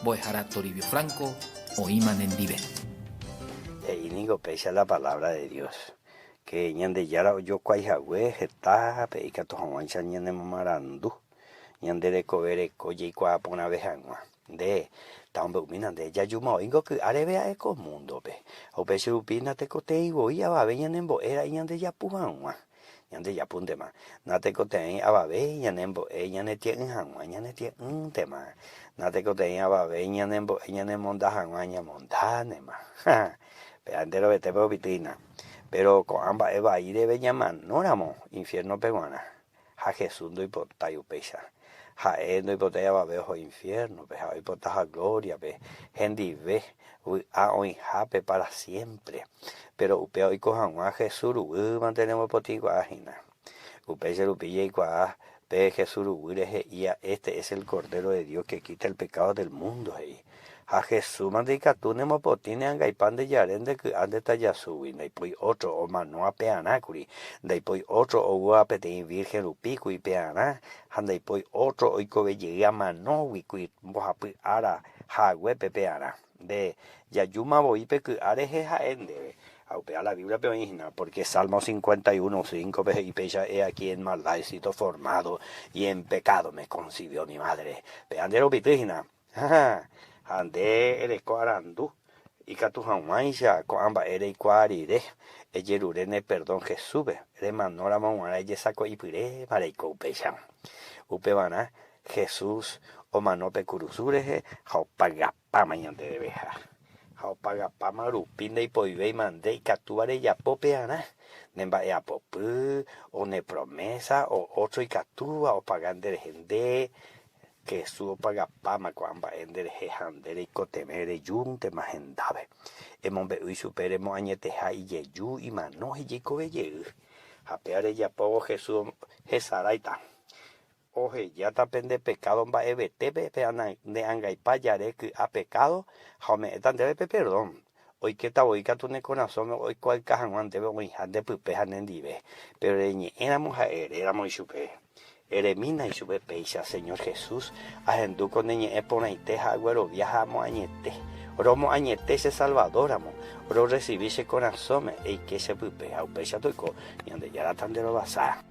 Mbo'ehára Toribio Franco oĩma nendive. He'i ningo péicha la palabra de Dios, que Ñandejára ojokuái hague heta pe ikatu hag̃uáicha ñanemomarandu ñande rekove reko jaikuaa porãve hag̃ua. Nde, taombe'umína nde, jajúma oĩngo ky'a reve a'e ko múndope. Ha upéicha rupi natekotevẽi voi avave ñanembo'e ra'e ñandejapu hag̃ua. Ñandejapúntema. Natekotevẽi avave ñanembo'e ñanetie'ỹ hag̃ua, ñanetie'ỹntema. Natekotevẽi avave ñanembo'e ñanemonda hag̃ua, ñamondánema. Péva enterovetépe opitýina. Péro ko'ã mba'e vai reve ñamanóramo infiérnope g̃uarã. Ha Jesús ndoipotái upéicha. Ha'e ndoipotái avave oho infiérnope ha oipotaha glóriape hendive vy'a oĩhápe pára siémpre. Péro upéva oiko hag̃ua Jesús ruguýmante nemopotĩkuaa hína. Upéicha rupi jaikuaa pe Jesús ruguýre he'íva Este es el Cordero de Dios que quita el pecado del mundo he'i. Ha Jesúsmante ikatu nemopotĩ ne angaipa nde jare nde ky'a nde tajasúgui, ndaipói ótro omanóva pearã kuri, ndaipói ótro oúva peteĩ vírhen rupi kuri pearã, ha ndaipói ótro oikove jey amanógui kuri mbohapy ára haguépe pearã. Nde, jajúma voi pe ky'a rehe ha'e ndéve. Ha upéva la Bíbliape oĩ hína, pórke Salmo 51, 5-pe he'i péicha, He aquí en maldad he sido formado, y en pecado me concibió mi madre. Péva nde rupity hína. Ha ha nde ereko arandu, ikatu hag̃uáicha ko'ã mba'e reikuaa rire, ejerure ne perdón Jesúspe, remanóramo g̃uarã ejesako'ipyréma reiko upéicha. Upevarã Jesús omano pe kurusu rehe ha opagapáma ñande reveha. Ha opagapáma rupi ndaipoivéima nde ikatúva rejapo pearã, ne mba'e'apopy, o ne promésa, o ótro ikatúva opaga nderehe nde Jesús opagapáma ko'ã mba'e nderehe ha nde reikotevẽ rejúntema hendápe. Emombe'u ichupe remoañeteha ijeju, imano ha ijeikove jey. Ha péva rejapóvo Jesús hesaráita. Ohejáta pende pekádo mba'evetépe pe ne angaipa jare ky'a pekádo ha ome'ẽta ndéve pe perdón. Oikéta voi katu ne korasõme oikuaauka hag̃ua ndéve oĩha nde pype ha nendive. Péro reñe'ẽramo ha eréramo ichupe, Eremína ichupe péicha, Señor Jesús, ahendu ko ne ñe'ẽ porãite ha aguerovia ha amoañete. Romoañete che Salvador ramo, rorresivi che korasõme, eike che pype, ha upéicha toiko, Ñandejára tanderovasa.